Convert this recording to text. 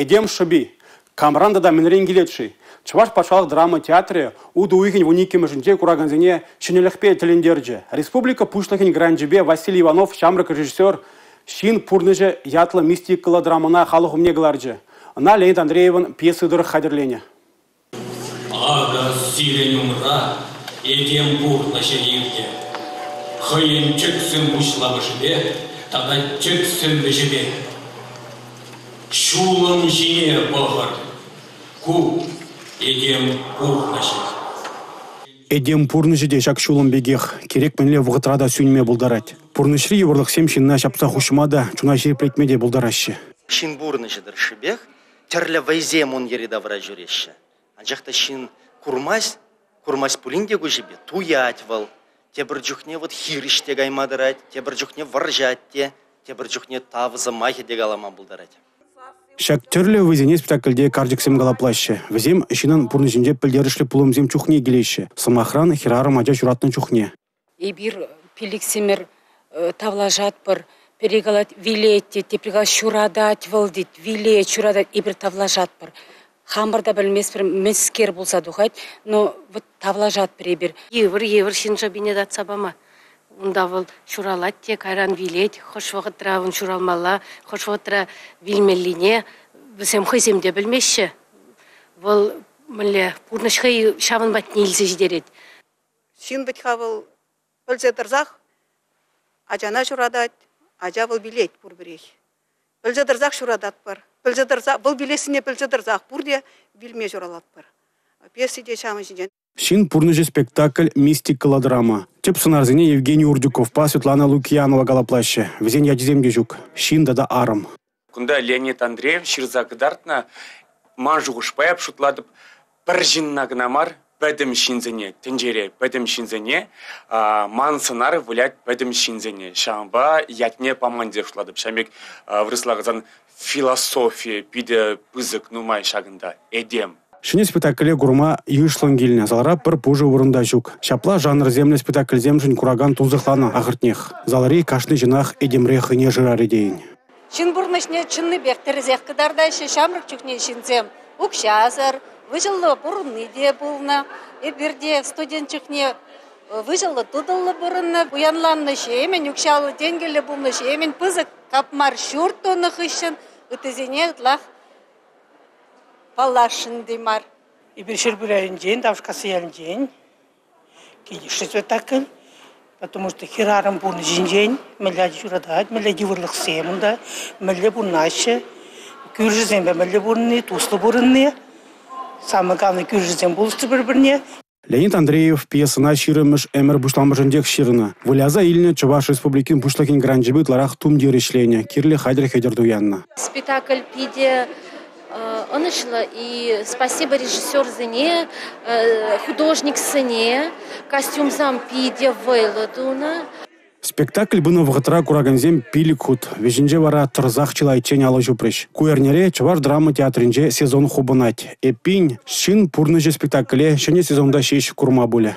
Этем шӑпи камран тата мӗнрен килет-ши? Чӑваш патшалӑх драма театрӗ утӑ уйӑхӗн 12-мӗшӗнче куракансене ҫӗнӗлӗхпе тӗлӗнтерчӗ. Республика Пуҫлӑхӗн гранчӗпе Василий Иванов ҫамрӑк режиссер «Ҫын пурнӑҫӗ» ятлӑ мистикӑллӑ драмӑна халӑх умне кӑларчӗ. Ӑна Леонид Андреевӑн пьеси тӑрӑх хатӗрленӗ. Акӑ сирӗн умра этем пурнӑҫӗ иртӗ. Хӑйӗн тӗксӗм пуҫламӑшӗпе тата тӗксӗм вӗҫӗпе. Ҫулӑм ҫине пӑхӑр. Ку этем пурнӑҫӗ. Этем пурнӑҫӗ те ҫак ҫулӑм пекех, кирек мӗнле вӑхӑтра та сӳнме пултарать. Пурнӑҫри йывӑрлӑхсем ҫынна ҫапса хуҫма та, чуна ҫирӗплетме те пултараҫҫӗ. Ҫын пурнӑҫӗ тӑршшӗпех тӗрлӗ вӑйсем ун йӗри-тавра ҫӳреҫҫӗ. Анчах та ҫын курмасть, курмасть пулин те куҫӗпе, туять вӑл. Тепӗр чухне вот хирӗҫ те кайма тӑрать, тепӗр чухне вӑрҫать те, тепӗр чухне тав сӑмахӗ те калама пултарать. Ҫак тӗрлӗ вӑйсене спектакльте карчӑксем калӑплаҫҫӗ. Вӗсем ҫыннӑн пурнӑҫӗнче пӗлтерӗшлӗ пулӑмсем чухне килеҫҫӗ. Сӑмахран, хӗрарӑм ача ҫуратнӑ чухне. Эпир пилӗксемӗр тавлашатпӑр. Пӗри калать вилет тет, тепри калать ҫуратать вӑл тет, вилет, ҫуратать. Эпир тавлашатпӑр. Хамӑр та пӗлместпӗр мӗскер пулса тухать, но вот тавлашатпӑр эпир. Йывӑр, йывӑр ҫын шӑпине татса пама. Унта вӑл ҫуралать те кайран вилет. Хӑш вӑхӑтра ун ҫуралмалла, хӑш вӑхӑтра вилмеллине вӗсем хӑйсем те пӗлмеҫҫӗ. Вӑл мӗнле пурнӑҫ хӑй ҫавӑн патне илсе ҫитерет. Ҫын вӗт-ха вӑл пӗлсе тӑрсах ачана ҫуратать, ача вӑл вилет пурпӗрех. Пӗлсе тӑрсах ҫурататпӑр. Пӗлсе тӑрса, вӑл вилессине пӗлсе тӑрсах пурте вилме ҫуралатпӑр. Пьеси те ҫавӑн ҫинчен. «Ҫын пурнӑҫӗ» спектакль мистикӑллӑ драма. Тӗп сӑнарсене Евгений Урдюковпа Светлана Лукиянова калӑплаҫҫӗ. Вӗсен ячӗсем те ҫук – ҫын тата арӑм. Кунта Леонид Андреев ҫырса кӑтартнӑ, ман шухӑшпа эп шутлатӑп, пӗр ҫынна кӑна мар, пӗтӗм ҫынсене, тӗнчере пӗтӗм ҫынсене, ман сӑнар вылять пӗтӗм ҫынсене. Ҫавӑнпа ятне паман тесе шутлатӑп. Ҫавӑн пек вырӑсла каласан философи питӗ пысӑк нумай ҫакӑнта, этем. Ҫӗнӗ спектакле курма йышлӑн килнӗ. Залра пӗр пушӑ вырӑн та ҫук. Ҫапла жанрсемлӗ спектакльсемшӗн куракан тунсӑхланӑ ахӑртнех. Залри кашни ҫынах этемре хӑйне шырарӗ тейӗн. Ҫын пурнӑҫне чӑннипех тӗрӗсех кӑтартаҫҫӗ. Ҫамрӑк чухне ҫынсем укҫасӑр, выҫӑллӑ пурӑнни те пулнӑ. Эпир те студент чухне выҫӑллӑ-тутӑллӑ пурӑннӑ. Пуянланнӑ ҫемӗн, укҫаллӑ-тенкӗллӗ пулнӑ ҫемӗн пысӑк капмар ҫурт тунӑ хыҫҫӑн ыттисене ытлах палласшӑн те мар. Эпир Ҫӗрпӳ районӗнчен, Тавӑшкасси ялӗнчен килӗшрӗ спектакль, потому что хӗрарӑм пурнӑҫӗнчен мӗнле ача ҫуратать, мӗнле йывӑрлӑхсем унта, мӗнле пурӑнаҫҫӗ, кӳршӗсемпе мӗнле пурӑнни, туслӑ пурӑнни. Самое главное, кӳршӗсем пулӑшчӑр пӗр-пӗрне. Леонид Андреев пьесӑна 20-мӗш ӗмӗр пуҫламӑшӗнчех ҫырнӑ. Выляса илнӗ Чӑваш Республикин Пуҫлӑхӗн гранчӗпе ытларах тумтир ӗҫленӗ, кирлӗ хатӗр-хӗтӗр туяннӑ. Спектакль питӗ ӑнӑҫлӑ и спасибо режиссерсене, художниксене. Костюмсем питӗ вӑйлӑ тунӑ. Спектакль пынӑ вӑхӑтра куракансем 5 хут, вӗҫӗнче вара тӑрсах чылайччен алӑ ҫупрӗҫ. Ку эрнере Чӑваш драма театрӗнче сезон хупӑнать. Эппин, «Ҫын пурнӑҫӗ» спектакле ҫӗнӗ сезонта ҫеҫ курма пулӗ.